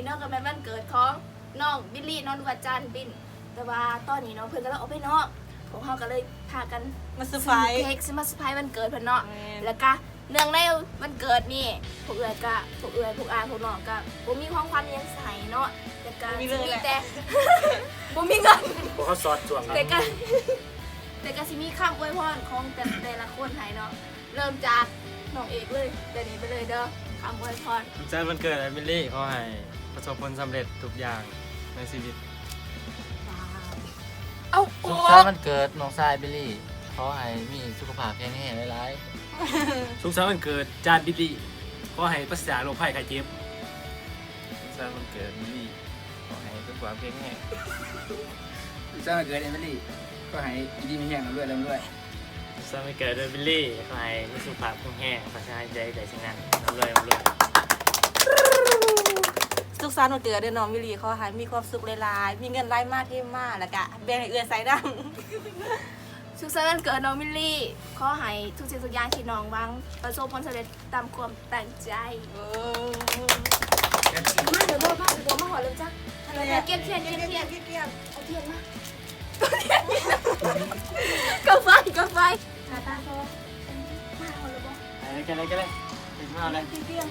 ເນາະ ກໍແມ່ນວັນເກີດຂອງນ້ອງບິລລີເນາະ ຫຼືວ່າຈານບິນ ແຕ່ວ່າຕອນນີ້ເນາະ ເພິ່ນກຳລັງອອກໄປນອກ ພວກເຮົາກໍເລີຍພາກັນມາເຊີໄພຣສ໌ ຊື້ເຄ້ກ ຊື້ມາເຊີໄພຣສ໌ວັນເກີດເພິ່ນເນາະ. ແມ່ນ ແລ້ວກະເນື່ອງໃນວັນເກີດນີ້ ພວກເອື້ອຍກະ ພວກເອື້ອຍ ພວກອ້າຍ ພວກນ້ອງກະບໍ່ມີຂອງຂວັນອີ່ຫຍັງຊິໃຫ້ເນາະ ແລ້ວກະ ບໍ່ມີເງິນ ຊິມີແຕ່ ແຫຼະ ບໍ່ມີເງິນ ພວກເຮົາຊອດຊ່ວງ ແຕ່ກະ ແຕ່ກະຊິມີຄຳອວຍພອນຂອງແຕ່ ແຕ່ລະຄົນໃຫ້ເນາະ. ເລີ່ມຈາກນ້ອງເອກເລີຍ ແຕ່ນີ້ໄປເລີຍເດີ ຄຳອວຍພອນ. ສຸກສັນວັນເກີດອ້າຍບິລລີ ຂໍໃຫ້ປະສົບຜົນສຳເລັດທຸກຢ່າງໃນຊີວິດ. ເອົາ ສຸກສັນວັນເກີດນ້ອງຊາຍບິລລີ ຂໍໃຫ້ມີສຸຂະພາບແຂງແຮງຫຼາຍໆ. ສຸກສັນວັນເກີດຈານບິລລີ ຂໍໃຫ້ປາສະຈາກໂລກໄພໄຂ້ເຈັບ. ສຸກສັນວັນເກີດບິລລີ ຂໍໃຫ້ສຸຂະພາບແຂງແຮງ. ສຸກສັນວັນເກີດເອມິລີ ຂໍໃຫ້ຢູ່ດີມີແຮງ ລ່ຳລວຍ ລ່ຳລວຍ. ສຸກສັນວັນເກີດເດີບິລລີ ຂໍໃຫ້ມີສຸຂະພາບແຂງແຮງ ປາດຖະໜາໃດໄດ້ສິ່ງນັ້ນ ລ່ຳລວຍ ລ່ຳລວຍ. ສຸກສັນວັນເກີດເດີນ້ອງບິລລີ ຂໍໃຫ້ມີຄວາມສຸກຫຼາຍໆ ມີເງິນໄຫຼມາເທມາ ແລ້ວກະແບ່ງໃຫ້ເອື້ອຍໃຊ້ນຳ. ສຸກສັນວັນເກີດນ້ອງບິລລີ ຂໍໃຫ້ທຸກສິ່ງທຸກຢ່າງທີ່ນ້ອງຫວັງ ປະສົບຜົນສຳເລັດ ຕາມຄວາມຕັ້ງໃຈ. ໂອ້ ມາເດີ ມາເດີ ມາຮອດແລ້ວຈ້າ. ເກັບທຽນ ເກັບທຽນ ເກັບທຽນ ເອົາທຽນມາ. ກາໄຟ ກາໄຟ ຫາຕາຊອ ມາຮອດແລ້ວບໍ່? ເອີ ເກັບເລີຍ ເກັບເລີຍ ເກັບມາເລີຍ ເກັບທຽນ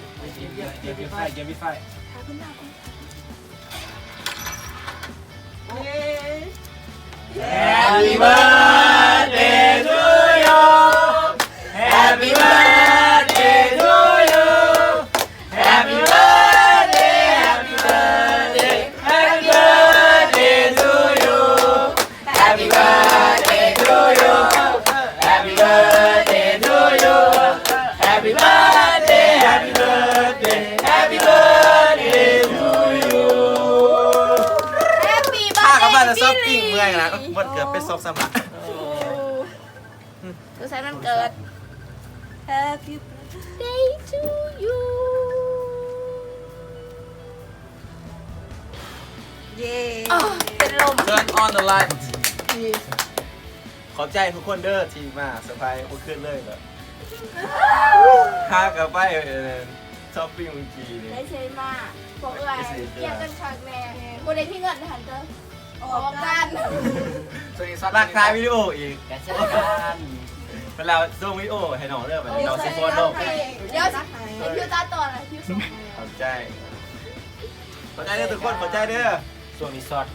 ເກັບທຽນ ເກັບໄຟ ເກັບໄຟ ຫາເພິ່ນມາກ່ອນ. Happy birthday to you. Happy birthday to you. Happy birthday, happy birthday, happy birthday to you. Happy birthday to you. Happy birthday to you. Happy birthday, happy birthday, happy birthday to you. Happy birthday ພາກັນມາແຕ່ຊັອບປິງ ເມື່ອຍລະ ໝົດເກືອບເປັນສອງສາມລ້ານ. ສຸກສັນວັນເກີດ Happy birthday to you. ເຢ້ ເປັນລົມ. Turn on the light. ຂອບໃຈທຸກຄົນເດີທີ່ມາເຊີໄພຣສ໌ມື້ຄືນເລີຍ ແບບ ພາກັນໄປ ເອີ ຊັອບປິງມື້ກີ້ນີ້ ໄດ້ເຊີຍມາ ພວກເອື້ອຍ ກຽດກັນຄັກແນ່ ບໍ່ໄດ້ມີເງິນຫັ້ນເດີ ອອກກັນ ຊ່ວງນີ້ຊັອດ ລັກຖ່າຍວິດີໂອອີກ ກະເຊີກັນ ເວລາສົ່ງວິດີໂອໃຫ້ນ້ອງເດີ ບາດນີ້ນ້ອງຊິໂພສລົງ. ດຽວຊິໃຫ້ພິວຕັດຕໍ່ນະ ພິວສົ່ງ. ຂອບໃຈ ຂອບໃຈເດີທຸກຄົນ ຂອບໃຈເດີ. ຊ່ວງນີ້ຊັອດ.